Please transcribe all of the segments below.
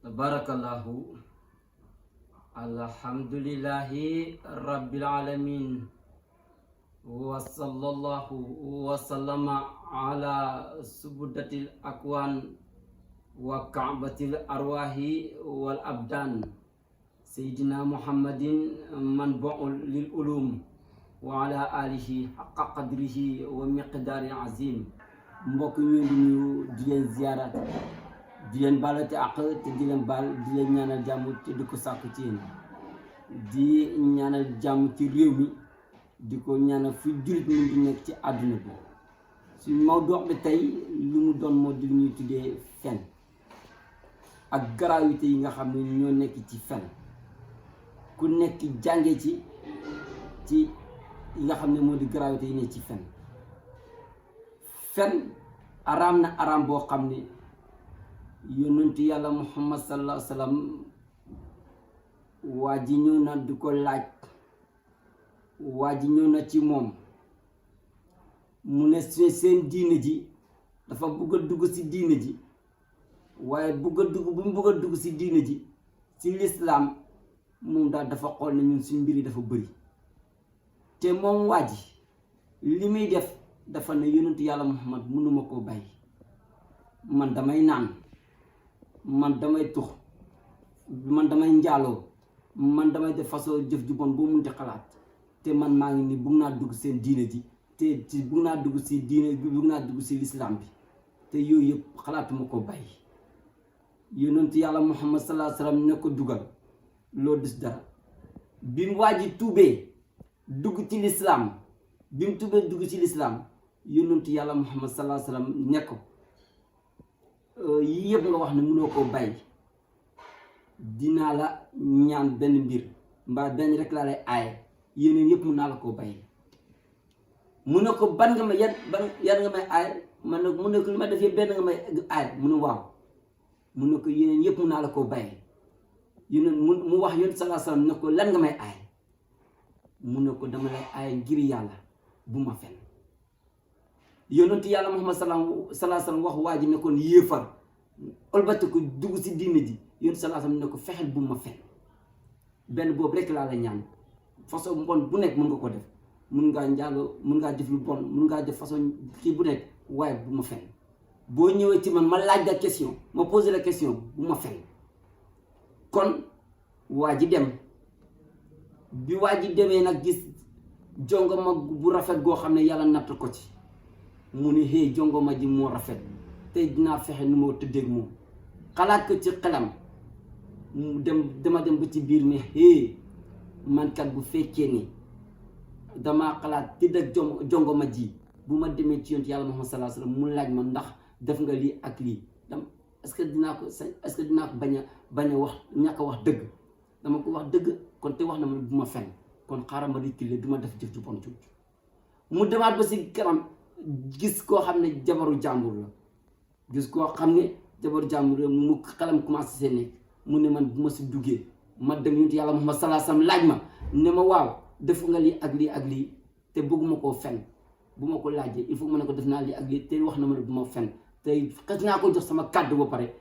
Tabarakallahu. Alhamdulillahi Rabbil Alamin. Wa sallallahu wa sallama ala subudatil akwan wa ka'batil arwahi wal abdan Sayyidina Muhammadin manbu'ul lil ulum wa ala alihi haqqa qadrihi wa miqdari azim. Mbokk ñu ngi nuyu di leen ziyarat di leen balati àq te di leen baal di leen ñaanal jàmm te di ko sàkku ci yéen di ñaanal jàmm ci réew mi di ko ñaanal fi jullit mu di nekk ci àdduna bi. suñu mawdu bi tey lu mu doon moo di lu ñuy tuddee fen ak gravité yi nga xam ne ñoo nekk ci fen. ku nekk jànge ci yi nga xam ne moo di gravité yi ne ci fen. fen araam na araam boo xam ne yonentu yàlla Muhammad sallallahu alayhi wa sallam waa ji ñëw na di ko laaj, waa ji ñëw na ci moom mu ne seen diine ji dafa bugg a dugg ci diine ji, waaye bugg a dugg bu mu bugg a dugg ci diine ji ci lislaam moom daal dafa xool ne ñun suñ mbir yi dafa bëri te moom waa ji li muy def dafa ne yonentu yàlla Muhammad mënuma koo bàyyi, man damay naan, man damay tux, man damay njaaloo, man damay def façon jëf ju bon boo munti xalaat te man maa ngi ni bugg naa dugg seen diine ji te ci bugg naa dugg si diine bi, bugg naa dugg si lislaam bi te yooyu yëpp xalaatuma ko bàyyi. yonentu yàlla Muhammad sallallahu alayhi wa sallam ne ko dugal, loo dis dara. bi mu waa ji tuubee dugg ci lislaam, bi mu tuubee dugg ci lislaam yonentu yàlla Muhammad sallallahu alayhi wa sallam ne ko yii yëpp nga wax ne mënoo koo bàyyi, dinaa la ñaan benn mbir mbaa benn rek laa lay aaye, yeneen yëpp mën naa la koo bàyyi. mu ne ko ban nga ma yan nga may aaye, man ne mu ne ko li ma def yëpp benn nga may aaye, mu ne waaw. mu ne ko yeneen yëpp mën naa la koo bàyyi. yeneen mu wax yoon sallallahu alayhi wa sallam ne ko lan nga may aaye, mu ne ko dama lay aaye ngir yàlla bu ma fen. yonentu yàlla Muhammad sallallahu alayhi wa sallam wax waa ji ne kon yéefar olbati ko dugg si diine ji, yonentu sallallahu alayhi wa sallam ne ko fexeel bu ma fen. benn boobu rek laa la ñaan, façon mbon bu nekk mën nga ko def, mun ngaa njaaloo, mun ngaa def lu bon, mun ngaa def façon kii bu nekk, waaye bu ma fen. boo ñëwee ci man ma laaj la question, ma posé la question, bu ma fen. kon waa ji dem, bi waa ji demee nag gis jongoma bu rafet goo xam ne yàlla natt ko ci, mu ne hey jongoma ji moo rafet tey dinaa fexe nu moo tëddeeg moom. xalaat ko ci xelam, mu dama dem ba ci biir ne hey man kat bu fekkee ni damaa xalaat tëdd ak jongoma ji, bu ma demee ci yonent yàlla Muhammad sallallahu alayhi wa sallam mu laaj ma ndax def nga lii ak lii, est-ce que dinaa ko bañ a wax ñàkk a wax dëgg. dama ko wax dëgg kon te wax na ma bu ma fen, kon xaaral ma reculer du ma def jëf ju bon jooju. mu demaat ba si kanam gis koo xam ne jabaru jàmbur la, mu xelam commencé see nekk, mu ne man bu ma si duggee ma dem yonent yàlla Muhammad sallallahu alayhi wa sallam laaj ma ne ma waaw defu nga lii ak lii ak lii te bëgguma koo fen. bu ma ko laajee il faut ma ne ko def naa lii ak lii te wax na ma ne bu ma fen, te xas naa ko jox sama kàddu ba pare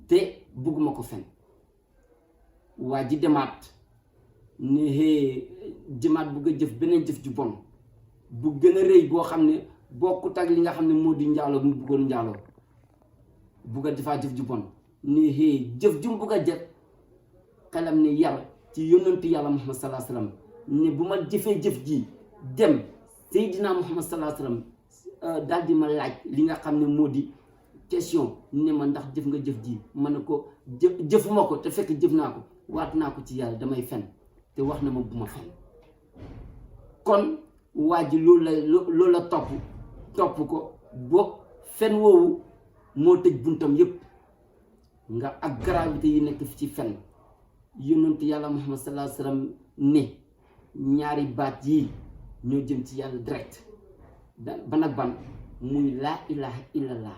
te bëgguma ko fen. waa ji demaat ne hee jëmaat bugg a jëf beneen jëf ju bon bu gën a rëy boo xam ne bokkut ak li nga xam ne moo di njaaloo mu buggoon njaaloo, bugg a defaa jëf ju bon ne hee jëf ju mu bugg a jëf xelam ne yàlla ci yonentu yàlla Muhammad sallallahu alayhi wa sallam ne bu ma jëfee jëf ji dem Seydina Muhammad sallallahu alayhi wa sallam daal di ma laaj li nga xam ne moo di question ne ma ndax jëf nga jëf ji, ma ne ko jëfuma ko te fekk jëf naa ko, waat naa ko ci yàlla damay fen te wax na ma bu ma fen. kon waa ji loolu la topp ko boo fen woowu moo tëj buntam yépp nga ak gravité yi nekk fi ci fen. yonentu yàlla Muhammad sallallahu alayhi wa sallam ne ñaari baat yii ñoo jëm ci yàlla direct, ban ak ban muy laa ilaha illallah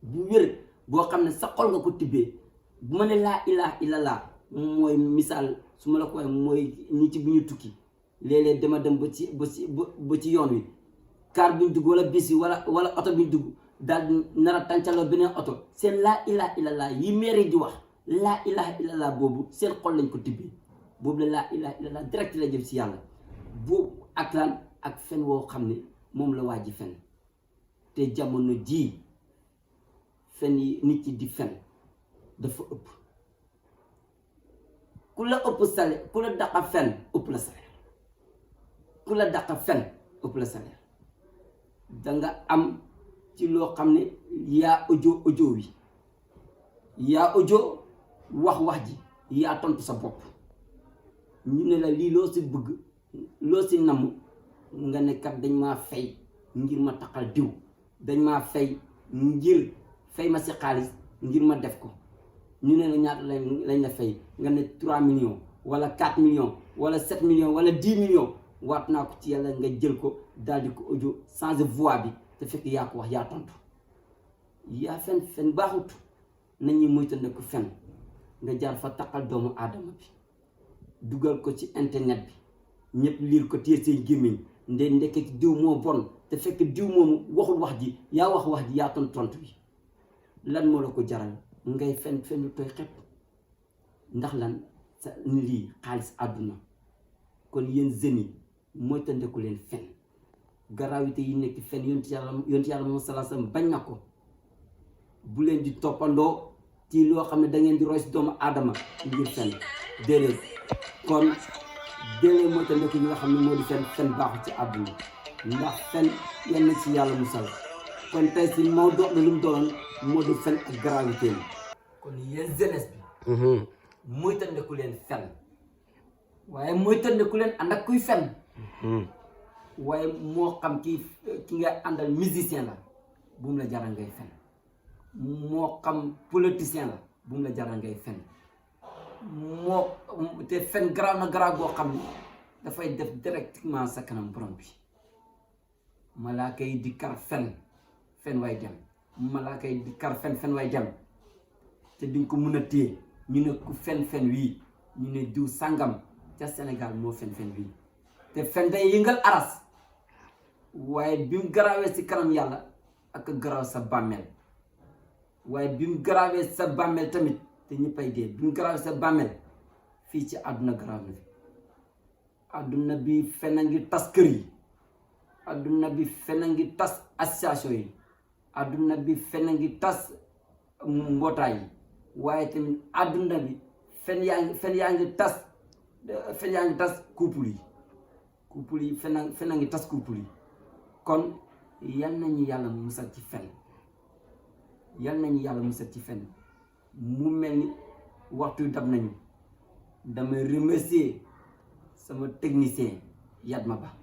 bu wér boo xam ne sa xol nga ko tibbee. bu ma ne laa ilaha illallah mooy misaal su ma la ko waxee mooy nit ci bu ñu tukki léeg-léeg dama dem ba ci yoon wi car bu ñu dugg wala bis yi wala oto bi ñu dugg daal di nar a tàncaloo beneen oto seen laa ilaha illallah yi mairie di wax laa ilaha illallah boobu seen xol lañ ko tibbee boobu la laa ilaha illallah direct la jëm si yàlla boobu ak lan ak fen woo xam ne moom la waa ji fen te jamono jii fen yi nit yi di fen dafa ëpp ku la ëpp salaire ku la daqa fen ëpp la salaire ku la daqa fen ëpp la salaire danga am ci loo xam ne yaa audio wi yaa audio wax ji yaa tontu sa bopp ñu ne la lii loo si bëgg loo si namm nga ne kat dañ maa fay ngir ma taqal diw dañ maa fay ngir fay ma si xaalis ngir ma def ko ñu ne la ñaata lañ la fay nga ne 3 millions wala 4 millions wala 7 millions wala 10 millions waat naa ko ci yàlla nga jël ko daal di ko audio changer voix bi te fekk yaa ko wax yaa tontu yaa fen baaxut nañuy moytandiku fen nga jaar fa taqal doomu aadama bi dugal ko ci internet bi ñëpp liir ko téye seen gémmiñ ndeke ci diw moo bon te fekk diw moomu waxul wax ji yaa wax ji yaa tontu bi lan moo la ko jaral ngay fen lu tooy xepp ndax lan sa lii xaalis àdduna kon yéen jeunes yi moytandiku leen fen gravité yi nekk fen yonent yàlla moom sallallahu alayhi wasallam bañ na ko bu leen di toppandoo ci loo xam ne da ngeen di roy si doomu aadama ngir fen déedéet kon déedéet moytandiku yi nga xam ne moo di fen baaxu ci àdduna ndax fen yenn ci yàlla musal kon tey si moo dox na lu mu doon moo di fen ak gravité yi kon yéen jeunesse bi moytandiku leen fen waaye moytandiku leen ànd ak kuy fen waaye moo xam ki nga àndal musicien la bu mu la jaral ngay fen moo xam politicien la bu mu la jaral ngay fen moo te fen garaaw na garaaw boo xam ne dafay def directement sa kanam borom bi malaaka yi di kar fen way dem malaaka yi di kar fen way dem te duñ ko mun a téye ñu ne ku fen wii ñu ne diw sàngam ca Sénégal moo fen wii te fen day yëngal aras waaye bi mu garaawee si kanam yàlla ak garaaw sa bàmmeel waaye bi mu garaawee sa bàmmeel tamit te ñëppay dee bi mu garaawee sa bàmmeel fii ci àdduna garaaw na fi àdduna bi fen a ngi tas kër yi àdduna bi fen a ngi tas association yi àdduna bi fen a ngi tas mbootaay yi waaye tamit àdduna bi fen yaa ngi tas couple yi fen a ngi tas couple yi kon yal nañu yàlla musal ci fen mu mel ni waxtu dab nañu damay remercier sama technicien Yatma Ba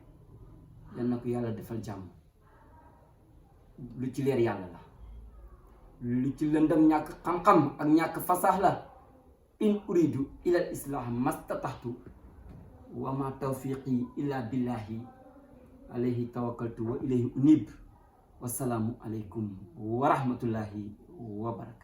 yal na ko yàlla defal jàmm lu ci leer yàlla la lu ci lëndëm ñàkk xam-xam ak ñàkk fasaax la in uridu ila islah mastataxtu wa ma tawfiqi illa billahi alayhi tawakkaltu wa ilayhi unib wasalaamu aleykum wa rahmatullahi wa barakatu